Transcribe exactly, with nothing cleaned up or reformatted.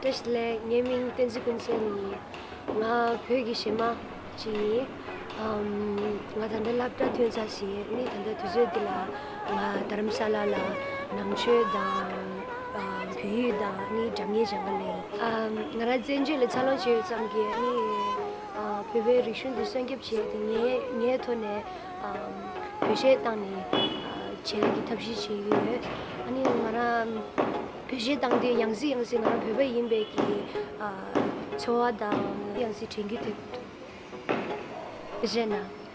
བཀྲ་ཤིས་བདེ་ལེགས། ངའི་མིང་བསྟན་འཛིན་ཀུན་གསལ་ཡིན། ང་བོད་ཀྱི་གཞས་མ་ཅིག་ཡིན། ཨམ། ང་ད་ལྟ་སློབ་གྲྭ་ཐོན་ཚར་ཞིང་ནི་ད་ལྟ་དུས་ཚོད་འདི་ལ་ང་རྡ་རམ་ས་ལ་ལ་ནང་ཆོས་དང་། ཨ། བོད་ཡིག་དང་ནི་སྒྲ་སྙན་སྦྱང་ག་སླེབས་ཡིན། ཨམ། ང་རང་བཙན་བྱོལ་ལ་འཚར་ལོངས་བྱས་ཡོད་ཙང་གི་ནི། ཨ། བོད་པའི་རིག་གཞུང་འདི་སྲུང་སྐྱོབ་བྱས་ཏེ་ངའི་ངའི་ཐོག་ནས། ཨམ། བོད་གཞས་བཏང་ནས། ཨ། བྱེད་ཡག་གི་ཐབས་ཤེས་བྱེད་ཀྱི་ཡོད། ཨ་ནི་ང་རང་བོད་གཞས་བཏང་དུས་ཡང་སེ་ཡང་སེ་ང་རང་བོད་པ་ཡིན་པའི་གི། ཨ། ཚོར་བ་དང་ཡང་སེ་དྲན་རྒྱུ་དེ་རེད་ན།